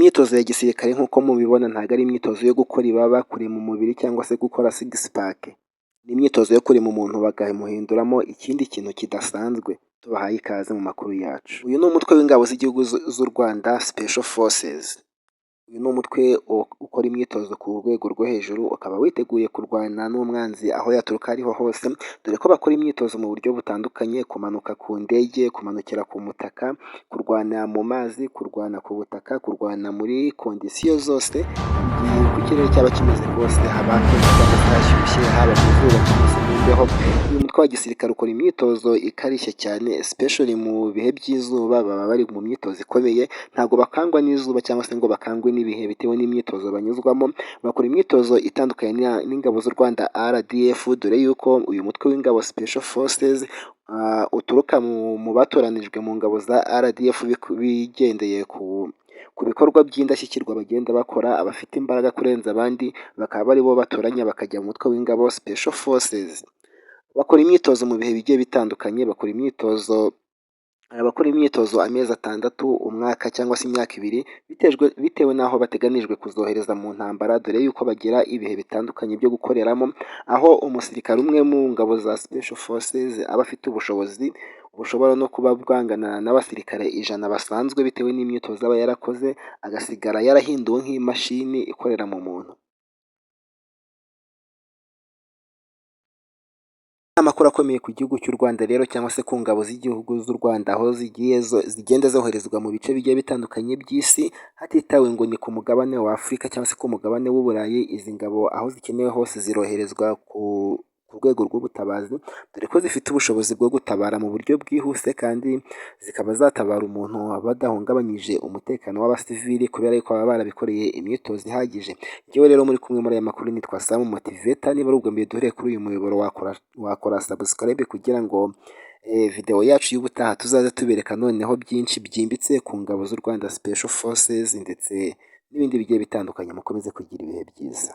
Imyitozo ya gisirikare nk'uko mubibona ntabwo ari imyitozo yo gukora ibaba, kurema umubiri cyangwa se gukora six pack. Ni imyitozo yo kurema umuntu bakamuhinduramo ikindi kintu kidasanzwe. Tubahaye ikaze mu makuru yacu. Uyu ni umutwe w'ingabo z'igihugu z'u Rwanda Special Forces. Uyu ni umutwe ukora imyitozo ku rwego rwo hejuru, ukaba witeguye kurwana n'umwanzi aho yaturuka ariho hose, dore ko bakora imyitozo mu buryo butandukanye: kumanuka ku ndege, kumanukira ku mutaka, kurwana mu mazi, kurwana ku butaka, kurwana muri condition zose, igihe uko ikirere cyaba kimeze kose, haba hakonje cyangwa se hashyushye, haba mu zuba cyangwa se mu mbeho. Uyu mutwe wa gisirikare ukora imyitozo ikarishye cyane, especially mu bihe by'izuba baba bari mu myitozo ikomeye, ntabwo bakangwa n'izuba cyangwa se ngo bakangwe n'ibihe bitewe n'imyitozo banyuzwamo. Bakora imyitozo itandukanye n'ingabo z'u Rwanda RDF, dore yuko uyu mutwe w'ingabo Special Forces uturuka mu batoranijwe mu ngabo za RDF bigendeye ku bikorwa by'indashyikirwa bagenda bakora, abafite imbaraga kurenza abandi bakaba ari bo batoranya bakajya mu mutwe w'ingabo Special Forces. Bakora imyitozo mu bihe bigiye bitandukanye, bakora imyitozo, abakora imyitozo amezi 6, umwaka cyangwa se imyaka 2, bitewe n'aho bateganijwe kuzohereza mu ntambara, dore yuko bagira ibihe bitandukanye byo gukoreramo, aho umusirikare umwe mu ngabo za Special Forces aba afite ubushobozi bushobora no kuba bwangana n'abasirikare 100 basanzwe, bitewe n'imyitozo aba yarakoze, agasigara yarahinduwe nk'imashini ikorera mu muntu. Amakuru akomeye ku gihugu cy'u Rwanda rero cyangwa se ku ngabo z'igihugu z'u Rwanda, aho zigiye zigenda zoherezwa mu bice bigiye bitandukanye by'isi, hatitawe ngo ni ku mugabane wa Afurika cyangwa se ku mugabane w'Uburayi, izi ngabo aho zikenewe hose ziroherezwa ku rwego rw'ubutabazi, dore ko zifite ubushobozi bwo gutabara mu buryo bwihuse kandi zikaba zatabara umuntu badahungabanyije umutekano w'abasivili, kubera yuko baba barabikoreye imyitozo ihagije. Njyewe rero muri kumwe muri aya makuru nitwa Sam Motivator, niba ari ubwa mbere duhereye kuri uyu muyoboro wakora subscribe kugira ngo video yacu y'ubutaha tuzaze tubereka noneho byinshi byimbitse ku ngabo z'u Rwanda Special Forces ndetse n'ibindi bigiye bitandukanye. Mukomeze kugira ibihe byiza.